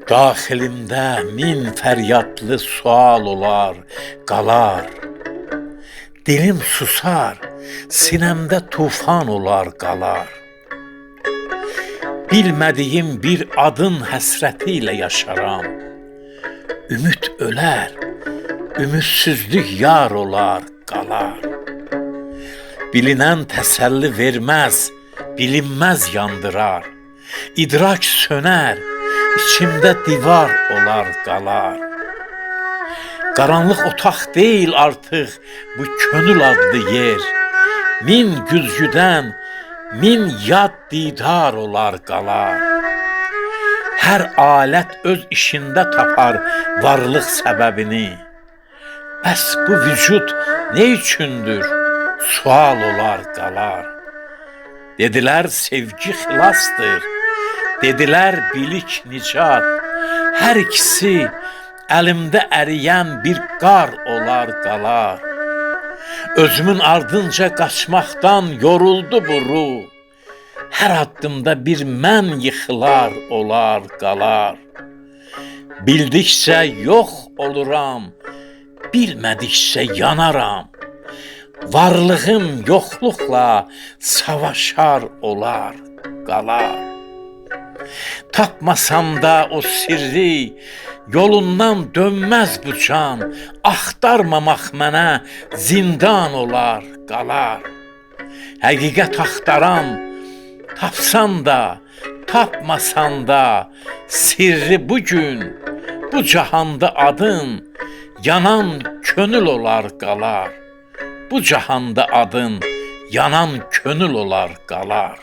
Daxilimdə min fəryadlı sual olar, qalar. Dilim susar, sinəmdə tufan olar, qalar. Bilmədiyim bir adın həsrəti ilə yaşaram. Ümid ölər, ümidsizlik yar olar, qalar. Bilinən təsəlli verməz, bilinməz yandırar. İdrak sönər, içimdə divar olar, qalar. Qaranlıq otaq deyil artıq bu könül adlı yer. Min güzgüdən min yad didar olar, qalar. Hər alət öz işində tapar varlıq səbəbini. Bəs bu vücud nə üçündür? Sual olar, qalar. Dedilər sevgi xilasdır. Dedilər bilik nicat. Hər ikisi əlimdə əriyən bir qar olar, qalar. Özümün ardınca qaçmaqdan yoruldu bu ruh. Hər addımda bir mən yıxılar, olar, qalar. Bildikcə yox oluram, bilmədikcə yanaram. Varlığım yoxluqla savaşar, olar, qalar. Tapmasam da o sirri, yolundan dönməz bu can. Axtarmamaq mənə zindan olar, qalar. Həqiqət axtaram, tapsan da, tapmasan da, sirri bu gün, bu cahanda adın yanan könül olar, qalar. Bu cahanda adın yanan könül olar, qalar.